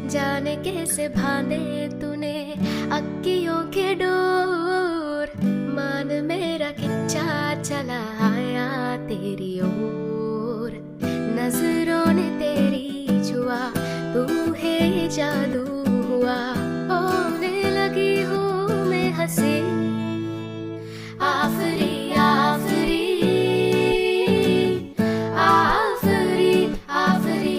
जाने कैसे बांधे तूने अक्कियों के डोर। मान मेरा किच्चा चला आया तेरी ओर। नजरों ने तेरी छुआ, तू है ये जादू हुआ। होने लगी हूँ मैं हंसी। आफरी आफरी आफरी आफरी आफरी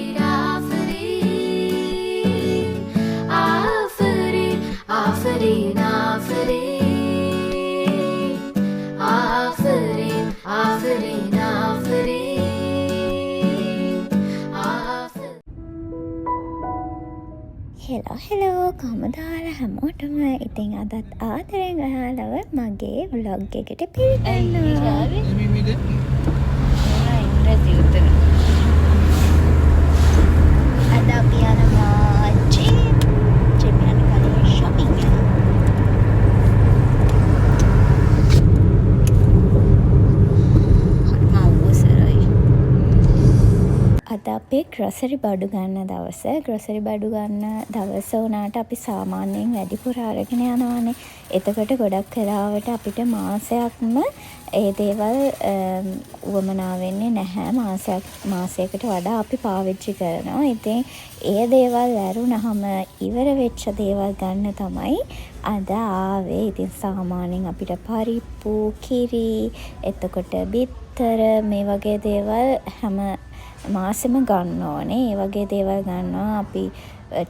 आफरी आफरी आफरी आफरी आफरी आफरी आफरी। හෙලෝ හෙලෝ, කොහොමද ඔයාලා හැමෝටම? ඉතින් අදත් ආදරෙන් ඔයාලව මගේ ව්ලොග් එකට පිළිගන්නවා. අද අපි යනවා ජිම්. ජිම් යන කලින් shopping යනවා. හරිම අවසරයි. අද අපේ ග්‍රොසරි බඩු ගන්න දවස. ග්‍රොසරි බඩු ගන්න දවස වුණාට අපි සාමාන්‍යයෙන් වැඩිපුර අරගෙන යනවනේ. එතකොට ගොඩක් වෙලාවට අපිට මාසයක්ම ඒ දේවල් වුවමනා වෙන්නේ නැහැ. මාසයක් මාසයකට වඩා අපි පාවිච්චි කරනවා. ඉතින් ඒ දේවල් ඇරුණහම ඉවර වෙච්ච දේවල් ගන්න තමයි අද ආවේ. ඉතින් සාමාන්‍යයෙන් අපිට පරිප්පු, කිරි, එතකොට බිත්තර මේ වගේ දේවල් හැම මාසෙම ගන්න ඕනේ. ඒ වගේ දේවල් ගන්නවා. අපි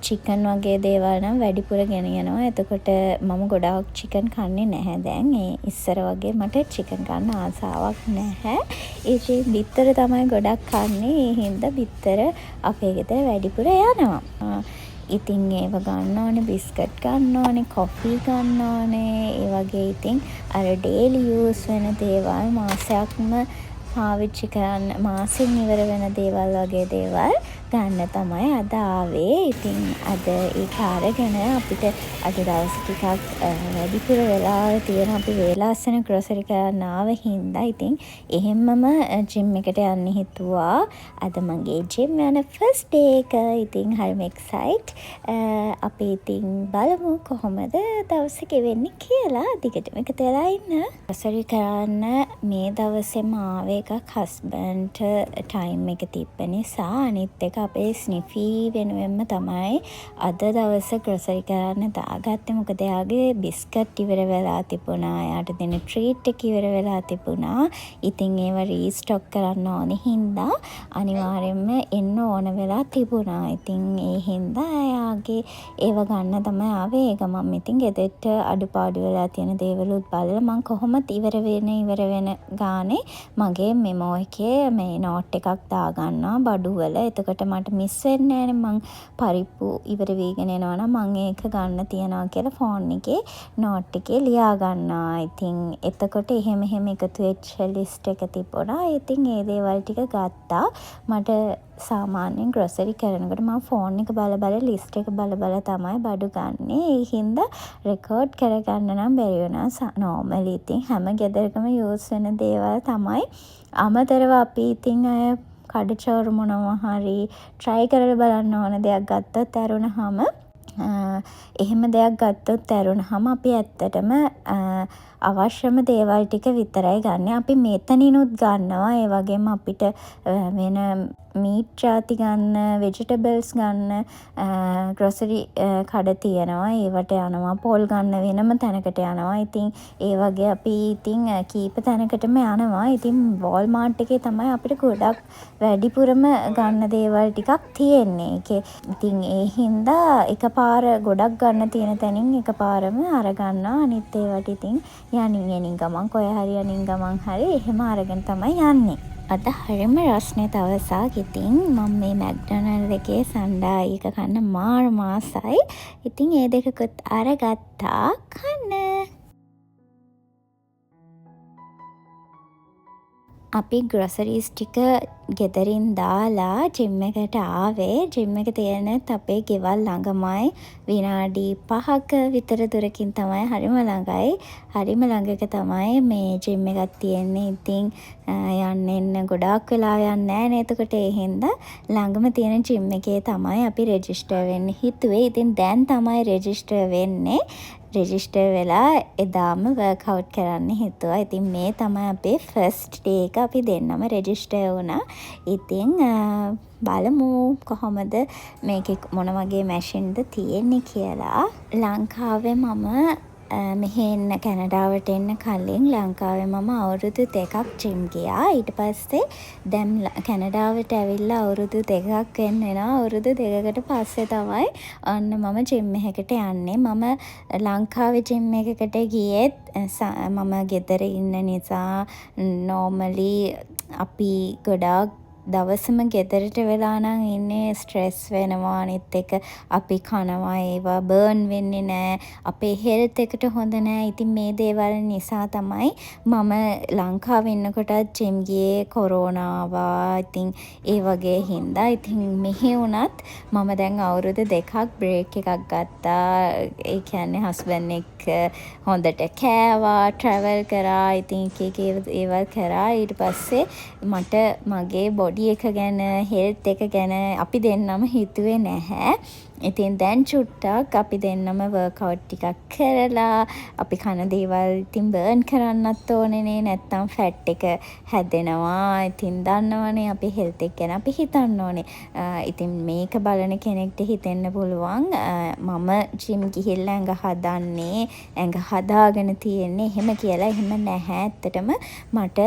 චිකන් වගේ දේවල් නම් වැඩිපුර ගෙනියනවා. එතකොට මම ගොඩාක් චිකන් කන්නේ නැහැ දැන්. ඒ ඉස්සර වගේ මට චිකන් කන්න ආසාවක් නැහැ. ඉතින් බිත්තර තමයි ගොඩක් කන්නේ. ඒ හින්දා බිත්තර අපේ ගෙදර වැඩිපුර යනවා. ඉතින් ඒව ගන්න ඕනේ, බිස්කට් ගන්න ඕනේ, කොෆී ගන්න ඕනේ. ඒ වගේ ඉතින් අර ඩේලි යූස් වෙන දේවල්, මාසයක්ම පාවිච්චි කරන්න, මාසෙන් ඉවර වෙන දේවල් වගේ දේවල් ගන්න තමයි අද ආවේ. ඉතින් අද ඒක අරගෙන අපිට අද දවස ටිකක් වැඩිපුර වෙලාව තියෙනවා. අපි වේලාසන ග්‍රොසරි කරන්න ආව හින්දා ඉතින් එහෙම්මම ජිම් එකට යන්න හිතුවා. අද මගේ ජිම් යන ෆස්ට් ඩේ එක. ඉතින් හරිම එක්සයිට්. අපි ඉතින් බලමු කොහොමද දවස ගෙවෙන්නේ කියලා. දිගටම එකතු වෙලා ඉන්න. ග්‍රොසරි කරන්න මේ දවසෙම ආවේ එකක් හස්බන්ඩ්ට ටයිම් එක තිබ්බ නිසා. අනිත් එක අපේ ස්නිෆී වෙනුවෙන්ම තමයි අද දවස ග්‍රොසරි කරන්න දාගත්තේ. මොකද එයාගේ බිස්කට් ඉවර වෙලා තිබුණා. එයාට දෙන ට්‍රීට් එක ඉවර වෙලා තිබුණා. ඉතින් ඒවා රීස්ටොක් කරන්න ඕන හින්දා අනිවාර්යෙන්ම එන්න ඕන වෙලා තිබුණා. ඉතින් ඒ හින්දා එයාගේ ඒවා ගන්න තමයි ආවේ. ඒ ගමන්ම ඉතින් ගෙදරට අඩුපාඩු වෙලා තියෙන දේවලුත් බලලා, මං කොහොමත් ඉවර වෙන ඉවර වෙන ගානේ මගේ මෙමෝ එකේ මේ නෝට් එකක් දාගන්නවා බඩු වල. එතකොට මට මිස් වෙන්නේ නෑනේ. මං පරිප්පු ඉවර වීගෙන එනවා නම් මං ඒක ගන්න තියනවා කියලා ෆෝන් එකේ නෝට් එකේ ලියා ගන්නවා. ඉතින් එතකොට එහෙම එහෙම එකතු වෙච්ච ලිස්ට් එක තිබුණා. ඉතින් ඒ දේවල් ටික ගත්තා. මට සාමාන්‍යයෙන් ග්‍රොසරි කරනකොට මං ෆෝන් එක බල බල, ලිස්ට් එක බල බල තමයි බඩු ගන්නේ. ඒ හින්දා රෙකෝඩ් කරගන්න නම් බැරි වුණා. නෝමලි ඉතින් හැම ගෙදරකම යූස් වෙන දේවල් තමයි. අමතරව අපි ඉතින් ඔය කඩචෝරු මොනවා හරි ට්‍රයි කරලා බලන්න ඕන දෙයක් ගත්තොත් ඇරුණහම, එහෙම දෙයක් ගත්තොත් ඇරුණහම අපි ඇත්තටම අවශ්‍යම දේවල් ටික විතරයි ගන්නේ. අපි මෙතනිනුත් ගන්නවා. ඒ වගේම අපිට වෙන මීට් ජාති ගන්න, වෙජිටබල්ස් ගන්න ග්‍රොසරි කඩ තියෙනවා. ඒවට යනවා. පොල් ගන්න වෙනම තැනකට යනවා. ඉතින් ඒ වගේ අපි ඉතින් කීප තැනකටම යනවා. ඉතින් වෝල්මාට් එකේ තමයි අපිට ගොඩක් වැඩිපුරම ගන්න දේවල් ටිකක් තියෙන්නේ. ඒකේ ඉතින් ඒ හින්දා එකපාර ගොඩක් ගන්න තියෙන තැනින් එකපාරම අරගන්නවා. අනිත් ඒවාට ඉතින් යනින් එනින් ගමන්, කොහේ හරි යනින් ගමන් හරි එහෙම අරගෙන තමයි යන්නේ. අද හරිම රස්නේ දවසක්. ඉතින් මම මේ මැක්ඩොනල්ඩ් එකේ සන්ඩායි එක කන්න මාරම ආසයි. ඉතින් ඒ දෙකකුත් අරගත්තා කන්න. අපි ග්‍රොසරීස් ටික ගෙදරින් දාලා ජිම් එකට ආවේ. ජිම් එක තියෙන්නෙත් අපේ ගෙවල් ළඟමයි. විනාඩි 5ක විතර දුරකින් තමයි. හරිම ළඟයි. හරිම ළඟක තමයි මේ ජිම් එකත් තියෙන්නේ. ඉතින් යන්න එන්න ගොඩාක් වෙලා යන්නේ නෑනේ එතකොට. ඒ හින්දා ළඟම තියෙන ජිම් එකේ තමයි අපි රෙජිස්ටර් වෙන්න හිතුවේ. ඉතින් දැන් තමයි රෙජිස්ටර් වෙන්නේ. රෙජිස්ටර් වෙලා එදාම වර්ක් අවුට් කරන්න හිතුවා. ඉතින් මේ තමයි අපේ ෆස්ට් ඩේ එක. අපි දෙන්නම රෙජිස්ටර් වුණා. ඉතින් බලමු කොහොමද මේකේ මොන වගේ මැෂින්ද තියෙන්නේ කියලා. ලංකාවේ මම මෙහෙ එන්න කැනඩාවට එන්න කලින් ලංකාවේ මම අවුරුදු 2ක් ජිම් ගියා. ඊට පස්සේ දැන් කැනඩාවට ඇවිල්ලා අවුරුදු 2ක් වෙන්න එනවා. අවුරුදු 2කට පස්සේ තමයි ඔන්න මම ජිම් එකකට යන්නේ. මම ලංකාවේ ජිම් එකකට ගියෙත් මම ගෙදර ඉන්න නිසා නෝමලි අපි ගොඩාක් දවසම ගෙදරට වෙලා නම් ඉන්නේ ස්ට්‍රෙස් වෙනවා. අනිත් එක අපි කනවා ඒවා බර්න් වෙන්නේ නෑ. අපේ හෙල්ත් එකට හොඳ නෑ. ඉතින් මේ දේවල් නිසා තමයි මම ලංකාවේ ඉන්නකොටත් ජිම් ගියේ. කොරෝනා ආවා. ඉතින් ඒ වගේ හින්දා. ඉතින් මෙහෙ වුණත් මම දැන් අවුරුදු 2ක් බ්‍රේක් එකක් ගත්තා. ඒ කියන්නේ හස්බන්ඩ් එක්ක හොඳට කෑවා, ට්‍රැවල් කරා. ඉතින් එක එක ඒවල් කරා. ඊට පස්සේ මට මගේ බොඩි එක ගැන හෙල්ත් එක ගැන අපි දෙන්නම හිතුවේ නැහැ. ඉතින් දැන් චුට්ටක් අපි දෙන්නම වර්ක් අවුට් ටිකක් කරලා, අපි කන දේවල් ඉතින් බර්න් කරන්නත් ඕනෙ නේ. නැත්තම් ෆැට් එක හැදෙනවා. ඉතින් දන්නවනේ අපේ හෙල්ත් එක ගැන අපි හිතන්න ඕනේ. ඉතින් මේක බලන කෙනෙක්ට හිතෙන්න පුළුවන් මම ජිම් ගිහිල්ලා ඇඟ හදන්නේ, ඇඟ හදාගෙන තියෙන්නේ එහෙම කියලා. එහෙම නැහැ ඇත්තටම. මට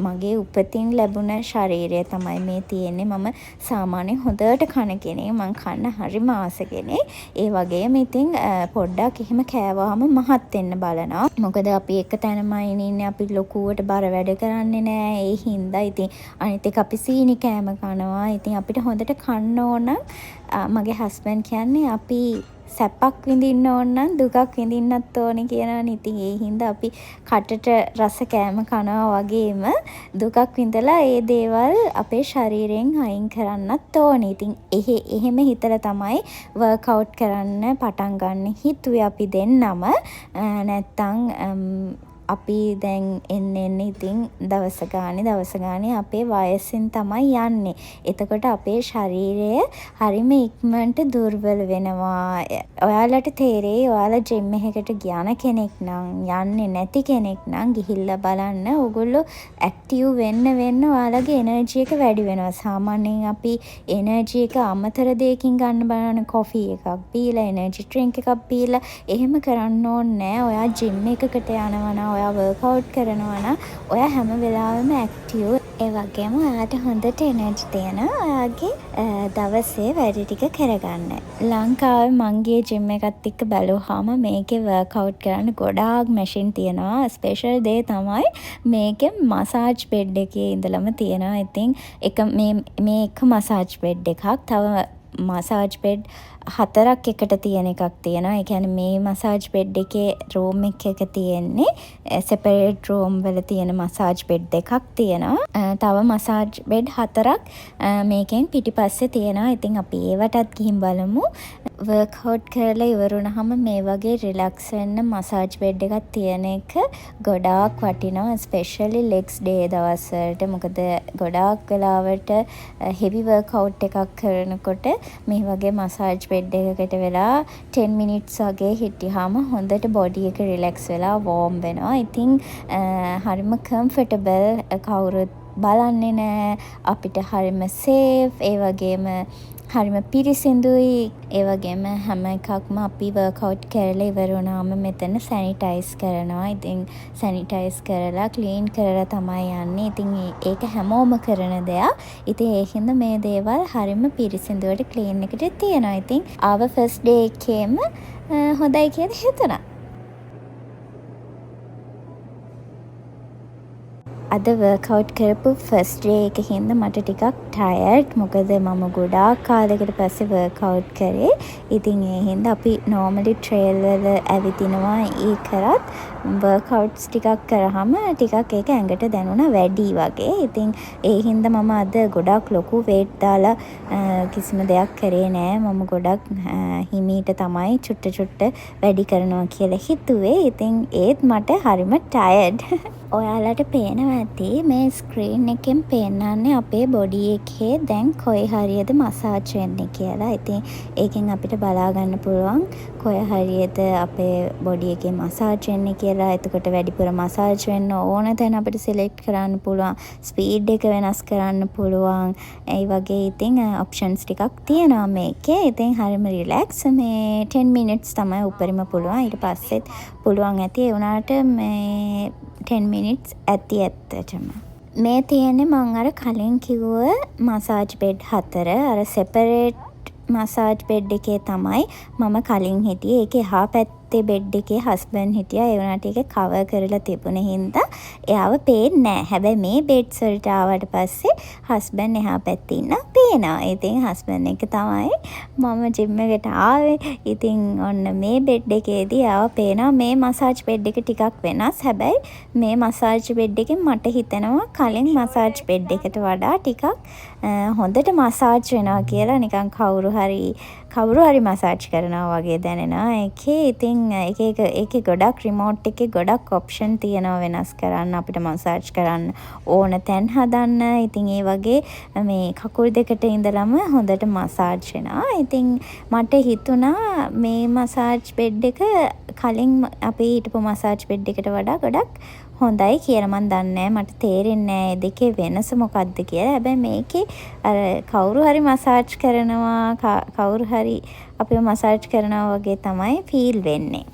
මගේ උපතින් ලැබුණ ශරීරය තමයි මේ තියෙන්නේ. මම සාමාන්‍යයෙන් හොඳට කන කෙනෙක්. මං කන්න හරිම ආස කෙනෙක්. ඒ වගේම ඉතින් පොඩ්ඩක් එහෙම කෑවහම මහත් වෙන්න බලනවා. මොකද අපි එක තැනමයිනේ ඉන්නේ. අපි ලොකුවට බර වැඩ කරන්නේ නෑ. ඒ හින්දා ඉතින් අනිත් එක අපි සීනි කෑම කනවා. ඉතින් අපිට හොඳට කන්න ඕන නම්, මගේ හස්බන්ඩ් කියන්නේ අපි සැපක් විඳින්න ඕන නම් දුකක් විඳින්නත් ඕනේ කියනවනේ. ඉතින් ඒ හින්දා අපි කටට රස කෑම කනවා වගේම දුකක් විඳලා ඒ දේවල් අපේ ශරීරයෙන් අයින් කරන්නත් ඕනේ. ඉතින් එහෙම හිතලා තමයි වර්ක් අවුට් කරන්න පටන් ගන්න හිතුවේ අපි දෙන්නම. නැත්තන් අපි දැන් එන්න එන්න ඉතින් දවස ගානේ දවස ගානේ අපේ වයසින් තමයි යන්නේ. එතකොට අපේ ශරීරය හරිම ඉක්මනට දුර්වල වෙනවා. ඔයාලට තේරෙයි ඔයාලා ජිම් එකකට යන කෙනෙක් නම්, යන්නේ නැති කෙනෙක් නම් ගිහිල්ලා බලන්න ඕගොල්ලෝ ඇක්ටිව් වෙන්න වෙන්න ඔයාලගේ එනර්ජි එක වැඩි වෙනවා. සාමාන්‍යයෙන් අපි එනර්ජි එක අමතර දෙයකින් ගන්න බලනවනේ. කොෆි එකක් බීලා, එනර්ජි ඩ්‍රින්ක් එකක් බීලා. එහෙම කරන්න ඕනේ නෑ. ඔයා ජිම් එකකට යනවා නම්, ඔයා වර්ක් අවුට් කරනවා නම්, ඔයා හැම වෙලාවෙම ඇක්ටිව්. ඒ වගේම ඔයාට හොඳට එනර්ජි තියෙනවා ඔයාගේ දවසේ වැඩ ටික කරගන්න. ලංකාවේ මං ගිය ජිම් එකත් එක්ක බැලුවහම මේකේ වර්ක් අවුට් කරන්න ගොඩාක් මැෂින් තියෙනවා. ස්පෙෂල් දේ තමයි මේකේ මසාජ් බෙඩ් එකේ ඉඳලම තියෙනවා. ඉතින් එක මේ මේ එක මසාජ් බෙඩ් එකක්. තව මසාජ් බෙඩ් හතරක් එකට තියෙන එකක් තියෙනවා. ඒ කියන්නේ මේ මසාජ් බෙඩ් එකේ රූම් එකක තියෙන්නේ සෙපරේට් රූම් වල තියෙන මසාජ් බෙඩ් දෙකක් තියෙනවා. තව මසාජ් බෙඩ් හතරක් මේකෙන් පිටිපස්සේ තියෙනවා. ඉතින් අපි ඒවටත් ගිහින් බලමු. වර්ක් අවුට් කරලා ඉවර වුණාම මේ වගේ රිලැක්ස් වෙන්න මසාජ් බෙඩ් එකක් තියෙන එක ගොඩාක් වටිනවා. ස්පෙෂලි ලෙග්ස් ඩේ දවස් වලට. මොකද ගොඩාක් වෙලාවට හෙවි වර්ක් අවුට් එකක් කරනකොට මේ වගේ මසාජ් බෙඩ් එකකට වෙලා 10 මිනිට්ස් වගේ හිටියාම හොඳට බොඩි එක රිලැක්ස් වෙලා වෝම් වෙනවා. ඉතින් හරිම කම්ෆර්ටබල්. කවුරුත් බලන්නේ නෑ. අපිට හරිම සේෆ්. ඒ වගේම හරිම පිරිසිදුයි. ඒ වගේම හැම එකක්ම අපි වර්ක් අවුට් කරලා ඉවර වුණාම මෙතන සැනිටයිස් කරනවා. ඉතින් සැනිටයිස් කරලා ක්ලීන් කරලා තමයි යන්නේ. ඉතින් ඒක හැමෝම කරන දෙයක්. ඉතින් ඒ හින්දා මේ දේවල් හරිම පිරිසිදුවට ක්ලීන් එකට තියෙනවා. ඉතින් ආව ෆස්ට් ඩේ එකේම හොඳයි කියලා හිතුණා. අද වර්ක් අවුට් කරපු ෆස්ට් ඩේ එක හින්දා මට ටිකක් ටයර්ඩ්. මොකද මම ගොඩාක් කාලෙකට පස්සේ වර්ක් අවුට් කරේ. ඉතින් ඒ හින්දා අපි නෝමලි ට්‍රේල් වල ඇවිදිනවා, ඒ කරත් වර්ක් අවුට්ස් ටිකක් කරහම ටිකක් ඒක ඇඟට දැනුණා වැඩියි වගේ. ඉතින් ඒ හින්දා මම අද ගොඩක් ලොකු වේට් දාලා කිසිම දෙයක් කරේ නෑ. මම ගොඩක් හිමීට තමයි චුට්ට චුට්ට වැඩි කරනවා කියලා හිතුවේ. ඉතින් ඒත් මට හරිම ටයර්ඩ්. ඔයාලට පේනවා ඇති මේ ස්ක්‍රීන් එකෙන් පෙන්නන්නේ අපේ බොඩි එකේ දැන් කොයි හරියද මසාජ් වෙන්නේ කියලා. ඉතින් ඒකෙන් අපිට බලා ගන්න පුළුවන් කොයි හරියද අපේ බොඩි එකේ මසාජ් වෙන්නේ කියලා. එතකොට වැඩිපුර මසාජ් වෙන්න ඕන තැන අපිට සිලෙක්ට් කරන්න පුළුවන්. ස්පීඩ් එක වෙනස් කරන්න පුළුවන්. ඒ වගේ ඉතින් ඔප්ෂන්ස් ටිකක් තියෙනවා මේකේ. ඉතින් හරිම රිලැක්ස්. මේ 10 මිනිට්ස් තමයි උපරිම පුළුවන්. ඊට පස්සෙත් පුළුවන් ඇති. ඒ වුණාට මේ 10 මිනිට්ස් ඇති ඇත්තටම. මේ තියෙන්නේ මං අර කලින් කිව්ව මසාජ් බෙඩ් හතර. අර සෙපරේට් මසාජ් බෙඩ් එකේ තමයි මම කලින් හිටියේ. ඒකේ එහා පැත්තේ බෙඩ් එකේ හස්බන්ඩ් හිටියා. ඒ වුණාට ඒක කවර් කරලා තිබුණ හින්දා එයාව පේන්නේ නෑ. හැබැයි මේ බෙඩ්ස් වලට ආවට පස්සේ හස්බන්ඩ් එහා පැත්තේ ඉන්නවා පේනවා. ඉතින් හස්බන්ඩ් එක්ක තමයි මම ජිම් එකට ආවේ. ඉතින් ඔන්න මේ බෙඩ් එකේදී එයාව පේනවා. මේ මසාජ් බෙඩ් එක ටිකක් වෙනස්. හැබැයි මේ මසාජ් බෙඩ් එකෙන් මට හිතෙනවා කලින් මසාජ් බෙඩ් එකට වඩා ටිකක් හොඳට මසාජ් වෙනවා කියලා. නිකන් කවුරු හරි මසාජ් කරනවා වගේ දැනෙනවා ඒකේ. ඉතින් එක එක ඒකේ ගොඩක් රිමෝට් එකේ ගොඩක් ඔප්ෂන් තියෙනවා වෙනස් කරන්න, අපිට මසාජ් කරන්න ඕන තැන් හදන්න. ඉතින් ඒ වගේ මේ කකුල් දෙකට ඉඳලම හොඳට මසාජ් වෙනවා. ඉතින් මට හිතුණා මේ මසාජ් බෙඩ් එක කලින් අපි හිටපු මසාජ් බෙඩ් එකට වඩා ගොඩක් හොඳයි කියලා. මං දන්නේ නෑ, මට තේරෙන්නේ නෑ ඒ දෙකේ වෙනස මොකක්ද කියලා. හැබැයි මේකේ අර කවුරු හරි මසාජ් කරනවා, කවුරු හරි අපිව මසාජ් කරනවා වගේ තමයි ෆීල් වෙන්නේ.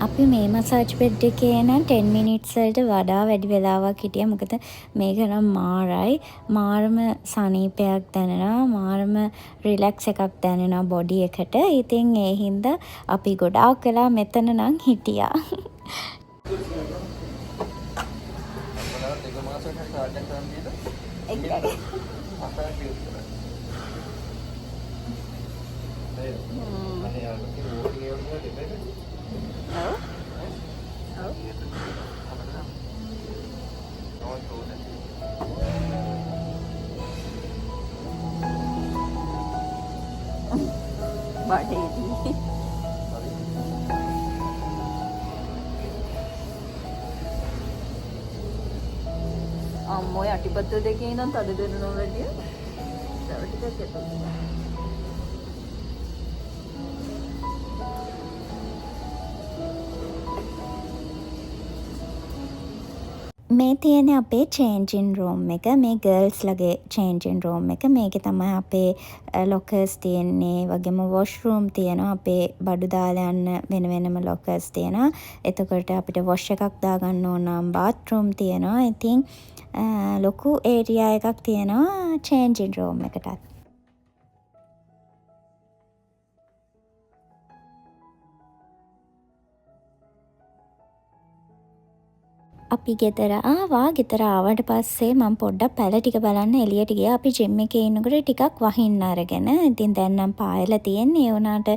අපි මේ මසාජ් බෙඩ් එකේ නම් 10 මිනිට්ස් වලට වඩා වැඩි වෙලාවක් හිටියා. මොකද මේක නම් මාරයි. මාරම සනීපයක් දැනෙනවා. මාරම රිලැක්ස් එකක් දැනෙනවා බොඩි එකට. ඉතින් ඒ හින්දා අපි ගොඩාක් වෙලා මෙතන නම් හිටියා. මොනවද එක මාසයකට චාර්ජ් එකක් කරන් දීලා මසාජ් යූස් කරන්න. නේද? අනේ යාළුවා කිව්ව වෝකින් එක වගේ දෙපැත්තට. ඔව්. ඔව්. නෝත් ඕනේ. බඩේදී. හරි. අම්මෝ, යටිපතුල් දෙකේ ඉඳන් තද දෙනවා වැඩිය. තව ටිකක් ඇතුළට. මේ තියෙන්නේ අපේ චේන්ජින් රූම් එක. මේ ගර්ල්ස් ලගේ චේන්ජින් රූම් එක. මේකේ තමයි අපේ ලොකර්ස් තියෙන්නේ. ඒ වගේම වොෂ් රූම් තියෙනවා. අපේ බඩු දාලා යන්න වෙන වෙනම ලොකර්ස් තියෙනවා. එතකොට අපිට වොෂ් එකක් දාගන්න ඕන නම් බාත් රූම් තියෙනවා. ඉතින් ලොකු ඒරියා එකක් තියෙනවා චේන්ජින් රූම් එකටත්. අපි ගෙදර ආවා. ගෙදර ආවට පස්සේ මං පොඩ්ඩක් පැල ටික බලන්න එළියට ගියා. අපි ජිම් එකේ ඉන්නකොට ටිකක් වහින්න අරගෙන. ඉතින් දැන් නම් පායලා තියෙන්නේ. ඒ වුණාට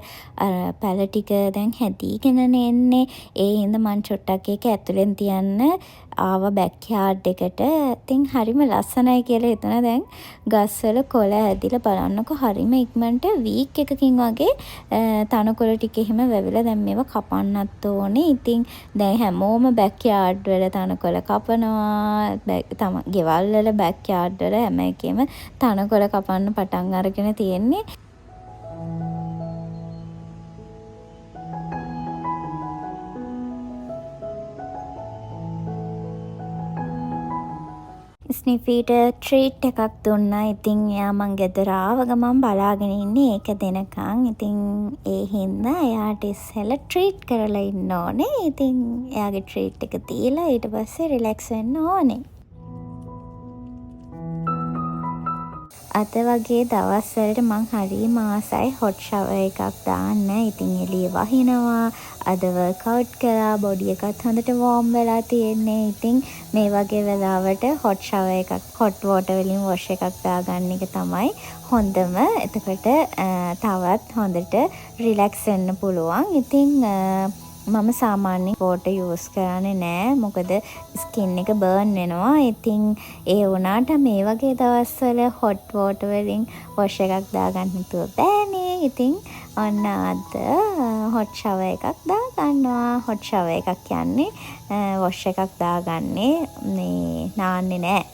අර පැල ටික දැන් හැදීගෙනනේ එන්නේ. ඒ හින්දා මං චුට්ටක් ඒක ඇතුලෙන් තියන්න ආවා බැක් යාඩ් එකට. ඉතින් හරිම ලස්සනයි කියලා හිතුණා. දැන් ගස්වල කොළ හැදිලා බලන්නකෝ, හරිම ඉක්මනට වීක් එකකින් වගේ තනකොළ ටික එහෙම වැවිලා දැන් මේවා කපන්නත් ඕනේ. ඉතින් දැන් හැමෝම බැක් යාඩ් වල තනකොළ කපනවා. තම ගෙවල් වල බැක් යාඩ් වල හැම එකේම තනකොළ කපන්න පටන් අරගෙන තියෙන්නේ. ස්නිෆීට ට්‍රීට් එකක් දුන්නා. ඉතින් එයා මං ගෙදර ආව ගමන් බලාගෙන ඉන්නේ ඒක දෙනකන්. ඉතින් ඒ හින්දා එයාට ඉස්සෙල්ලා ට්‍රීට් කරලා ඉන්න ඕනේ. ඉතින් එයාගේ ට්‍රීට් එක දීලා ඊට පස්සේ රිලැක්ස් වෙන්න ඕනේ. අද වගේ දවස් වලට මං හරිම ආසයි හොට් ෂවර් එකක් දාන්න. ඉතින් එළියේ වහිනවා. අද වර්ක් අවුට් කළා. බොඩි එකත් හොඳට වෝම් වෙලා තියෙන්නේ. ඉතින් මේ වගේ වෙලාවට හොට් ෂවර් එකක්, හොට් වෝටර් වලින් වොෂ් එකක් දාගන්න එක තමයි හොඳම. එතකොට තවත් හොඳට රිලැක්ස් වෙන්න පුළුවන්. ඉතින් මම සාමාන්‍යයෙන් වෝටර් යූස් කරන්නේ නෑ. මොකද ස්කින් එක බර්න් වෙනවා. ඉතින් ඒ වුණාට මේ වගේ දවස්වල හොට් වෝටර් වලින් වොෂ් එකක් දාගන්න නැතුව බෑනේ. ඉතින් ඔන්න අද හොට් ෂවර් එකක් දාගන්නවා. හොට් ෂවර් එකක් කියන්නේ වොෂ් එකක් දාගන්නේ, මේ නාන්නේ නෑ.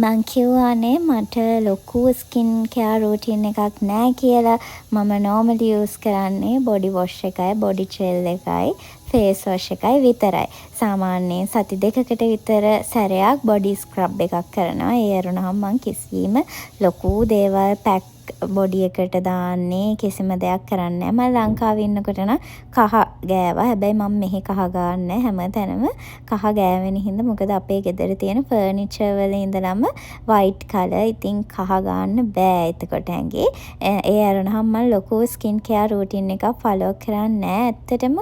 මං කිව්වානේ මට ලොකු ස්කින් කෙයාර් රූටීන් එකක් නෑ කියලා. මම නෝමලි යූස් කරන්නේ බොඩි වොෂ් එකයි, බොඩි ජෙල් එකයි, ෆේස් වොෂ් එකයි විතරයි. සාමාන්‍යයෙන් සති 2කට විතර සැරයක් බොඩි ස්ක්‍රබ් එකක් කරනවා. ඒ ඇරුණහම මං කිසිම ලොකු දේවල් පැක් බොඩි එකට දාන්නේ කිසිම දෙයක් කරන්නේ නෑ. මං ලංකාවේ ඉන්නකොට නම් කහ ගෑවා. හැබැයි මං මෙහෙ කහ ගාන්නේ නෑ. හැම තැනම කහ ගෑවෙන හින්දා. මොකද අපේ ගෙදර තියෙන ෆර්නිචර් වල ඉඳලම වයිට් කලර්. ඉතින් කහ ගාන්න බෑ එතකොට ඇඟේ. ඒ ඇරුණහම මං ලොකු ස්කින් කෙයාර් රූටින් එකක් ෆලෝ කරන්නේ නෑ. ඇත්තටම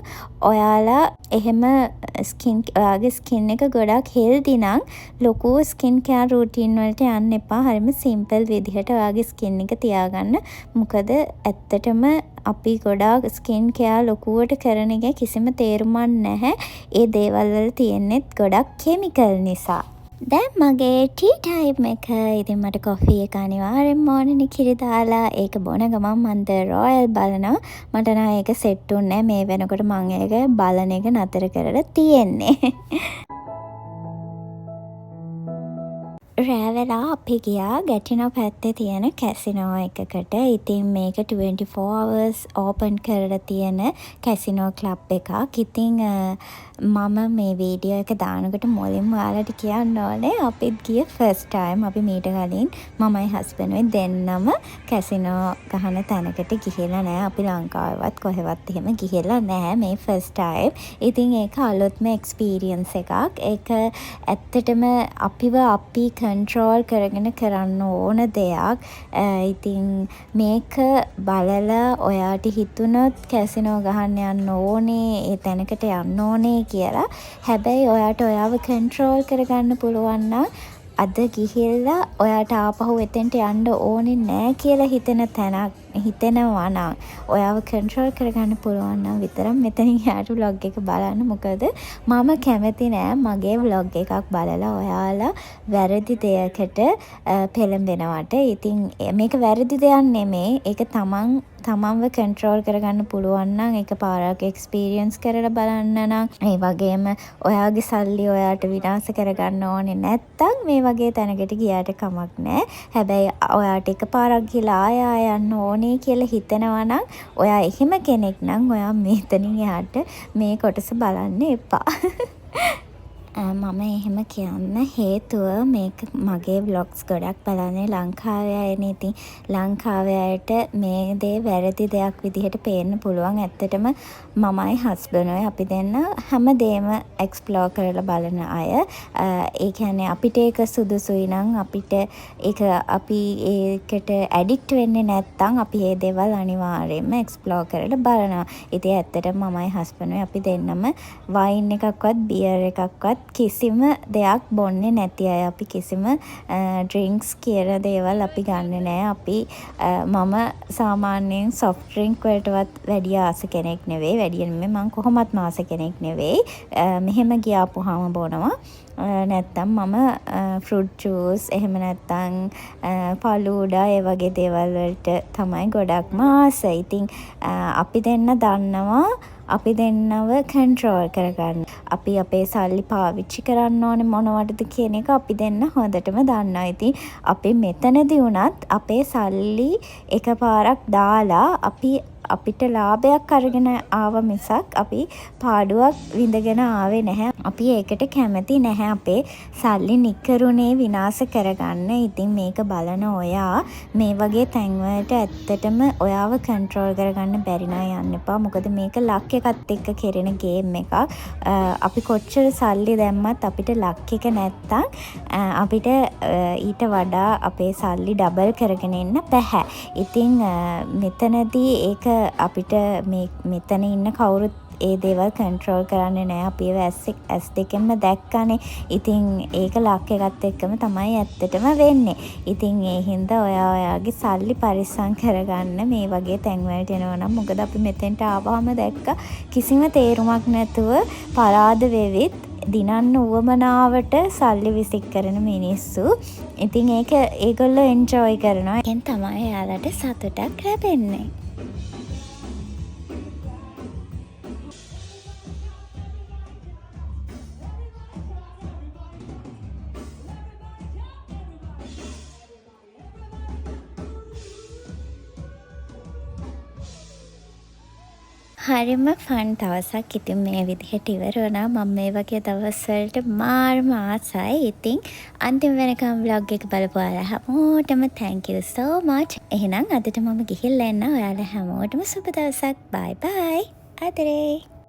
ඔයාලා එහෙම ඔයාගේ ස්කින් එක ගොඩක් හෙල්දි නම් ලොකු ස්කින් කෙයාර් රූටින් වලට යන්න එපා. හරිම සිම්පල් විදිහට ඔයාගේ ස්කින් එක තියාගන්න. මොකද ඇත්තටම අපි ගොඩාක් ස්කින් කෙයාර් ලොකුවට කරන එකේ කිසිම තේරුමක් නැහැ. ඒ දේවල් වල තියෙන්නෙත් ගොඩක් කෙමිකල් නිසා. දැන් මගේ ටී ටයිම් එක. ඉතින් මට කොෆි එක අනිවාර්යෙන්ම ඕනෙනේ කිරි දාලා. ඒක බොන ගමන් මං ද රොයල් බලනවා. මට නම් ඒක සෙට් වුන්නේ නෑ. මේ වෙනකොට මං ඒක බලන එක නතර කරලා තියෙන්නේ. රෑ වෙලා අපි ගියා ගැටිනෝ පැත්තේ තියෙන කැසිනෝ එකකට. ඉතින් මේක 24 hours open කරලා තියෙන කැසිනෝ ක්ලබ් එකක්. ඉතින් මම මේ වීඩියෝ එක දානකොට මුලින්ම ඔයාලට කියන්න ඕනේ අපිත් ගිය ෆස්ට් ටයිම්. අපි මීට කලින් මමයි හස්බන්ඩුයි දෙන්නම කැසිනෝ ගහන තැනකට ගිහිල්ලා නෑ. අපි ලංකාවේවත් කොහෙවත් එහෙම ගිහිල්ලා නෑ, මේ ෆස්ට් ටයිම්. ඉතින් ඒක අලුත්ම එක්ස්පීරියන්ස් එකක්. ඒක ඇත්තටම අපිව අපි කන්ට්‍රෝල් කරගෙන කරන්න ඕන දෙයක්. ඉතින් මේක බලලා ඔයාට හිතුණොත් කැසිනෝ ගහන්න යන්න ඕනේ, ඒ තැනකට යන්න ඕනේ කියලා. හැබැයි ඔයාට ඔයාව කන්ට්‍රෝල් කරගන්න පුළුවන් නම්, අද ගිහිල්ලා ඔයාට ආපහු එතෙන්ට යන්න ඕනේ නෑ කියලා හිතෙන තැනක් හිතෙනවා නම්, ඔයාව කන්ට්‍රෝල් කරගන්න පුළුවන් නම් විතරක් මෙතනින් එහාට ව්ලොග් එක බලන්න. මොකද මම කැමති නෑ මගේ ව්ලොග් එකක් බලලා ඔයාලා වැරදි දෙයකට පෙළඹෙනවට. ඉතින් මේක වැරදි දෙයක් නෙමේ. ඒක තමන් තමන්ව කන්ට්‍රෝල් කරගන්න පුළුවන් නම්, එක පාරක් එක්ස්පීරියන්ස් කරලා බලන්න නම්, ඒ වගේම ඔයාගේ සල්ලි ඔයාට විනාශ කරගන්න ඕනේ නැත්තම් මේ වගේ තැනකට ගියාට කමක් නෑ. හැබැයි ඔයාට එක පාරක් ගිහිල්ලා ආය ආය යන්න ඕනේ කියලා හිතෙනවා නම්, ඔයා එහෙම කෙනෙක් නම් ඔයා මෙතනින් එහාට මේ කොටස බලන්න එපා. මම එහෙම කියන්න හේතුව, මේක මගේ ව්ලොග්ස් ගොඩක් බලන්නේ ලංකාවේ අයනේ. ඉතින් ලංකාවේ අයට මේ දේ වැරදි දෙයක් විදිහට පේන්න පුළුවන්. ඇත්තටම මමයි හස්බන්ඩුයි අපි දෙන්න හැම දේම එක්ස්ප්ලෝර් කරලා බලන අය. ඒ කියන්නේ අපිට ඒක සුදුසුයි නම්, අපිට ඒක අපි ඒකට ඇඩික්ට් වෙන්නේ නැත්තම්, අපි ඒ දේවල් අනිවාර්යෙන්ම එක්ස්ප්ලෝර් කරලා බලනවා. ඉතින් ඇත්තටම මමයි හස්බන්ඩුයි අපි දෙන්නම වයින් එකක්වත් බියර් එකක්වත් කිසිම දෙයක් බොන්නේ නැති අය. අපි කිසිම ඩ්‍රින්ක්ස් කියන දේවල් අපි ගන්නෙ නෑ. මම සාමාන්‍යයෙන් සොෆ්ට් ඩ්‍රින්ක් වලටවත් වැඩිය ආස කෙනෙක් නෙවෙයි. වැඩිය නෙමෙයි, මං කොහොමත්ම ආස කෙනෙක් නෙවෙයි. මෙහෙම ගියාපුහම බොනවා. නැත්තම් මම ෆෘට් ජූස්, එහෙම නැත්තම් ෆලූඩා, ඒ වගේ දේවල් වලට තමයි ගොඩක්ම ආස. ඉතින් අපි දෙන්න දන්නවා අපි දෙන්නව කන්ට්‍රෝල් කරගන්න. අපි අපේ සල්ලි පාවිච්චි කරන්න ඕනේ මොනවටද කියන එක අපි දෙන්න හොඳටම දන්නවා. ඉතින් අපි මෙතනදි වුණත් අපේ සල්ලි එකපාරක් දාලා අපි අපිට ලාභයක් අරගෙන ආවා මිසක් අපි පාඩුවක් විඳගෙන ආවේ නැහැ. අපි ඒකට කැමති නැහැ අපේ සල්ලි නිකරුණේ විනාශ කරගන්න. ඉතින් මේක බලන ඔයා මේ වගේ තැන්වලට ඇත්තටම ඔයාව කන්ට්‍රෝල් කරගන්න බැරි නම් යන්න එපා. මොකද මේක ලක් එකත් එක්ක කෙරෙන ගේම් එකක්. අපි කොච්චර සල්ලි දැම්මත් අපිට ලක් එක නැත්තම් අපිට ඊට වඩා අපේ සල්ලි ඩබල් කරගෙන එන්න බැහැ. ඉතින් මෙතනදී ඒක අපිට මෙතන ඉන්න කවුරුත් ඒ දේවල් කන්ට්‍රෝල් කරන්නේ නෑ. අපි ඒවා ඇස් දෙකෙන්ම දැක්කනේ. ඉතින් ඒක ලක් එකත් එක්කම තමයි ඇත්තටම වෙන්නේ. ඉතින් ඒ හින්දා ඔයා ඔයාගේ සල්ලි පරිස්සම් කරගන්න මේ වගේ තැන් වලට එනවා නම්. මොකද අපි මෙතෙන්ට ආවහම දැක්කා කිසිම තේරුමක් නැතුව පරාද වෙවිත් දිනන්න උවමනාවට සල්ලි විසික් කරන මිනිස්සු. ඉතින් ඒක ඒගොල්ලෝ එන්ජොයි කරනවා. ඒකෙන් තමයි එයාලට සතුටක් ලැබෙන්නේ. හරිම ෆන් දවසක් ඉතින් මේ විදිහට ඉවර වුණා. මම මේ වගේ දවස් වලට මාරම ආසයි. ඉතින් අන්තිම වෙනකම් ව්ලොග් එක බලපු ඔයාලා හැමෝටම thank you so much. එහෙනම් අදට මම ගිහිල්ලා එන්නම්. ඔයාලා හැමෝටම සුබ දවසක්. බයි බයි. ආදරේ.